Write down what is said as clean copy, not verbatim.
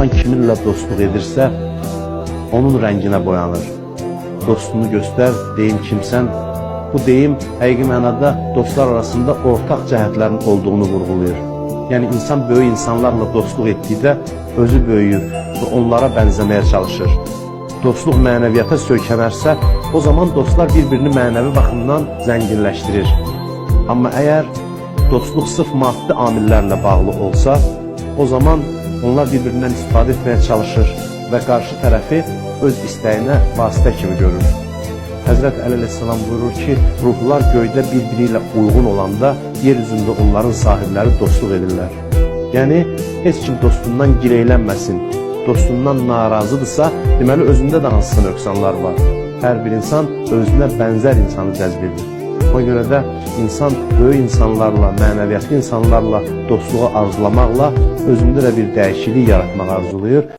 İnsan kiminlə dostluq edirsə, onun rənginə boyanır. Dostunu göstər, deyim kimsən. Bu deyim həqiqi mənada dostlar arasında ortaq cəhətlərin olduğunu vurğulayır. Yəni insan böyük insanlarla dostluq etdikdə özü böyüyür və onlara bənzəməyə çalışır. Dostluq mənəviyyata söykənərsə, o zaman dostlar bir-birini mənəvi baxımdan zənginləşdirir. Amma əgər dostluq sırf maddi amillərlə bağlı olsa, o zaman onlar bir-birindən istifadə etməyə çalışır və qarşı tərəfi öz istəyinə vasitə kimi görür. Həzrət Əli əleyhissalam buyurur ki, ruhlar göydə bir-biri ilə uyğun olanda yer üzündə onların sahibləri dostluq edirlər. Yəni heç kim dostundan gileylənməsin. Dostundan narazıdırsa, deməli özündə də hansısa nöqsanlar var. Hər bir insan özünə bənzər insanı cəzb edir. Ona görə də insan böyük insanlarla, mənəviyyatlı insanlarla dostluğu arzulamaqla özündə də bir dəyişiklik yaratmaq arzulayır.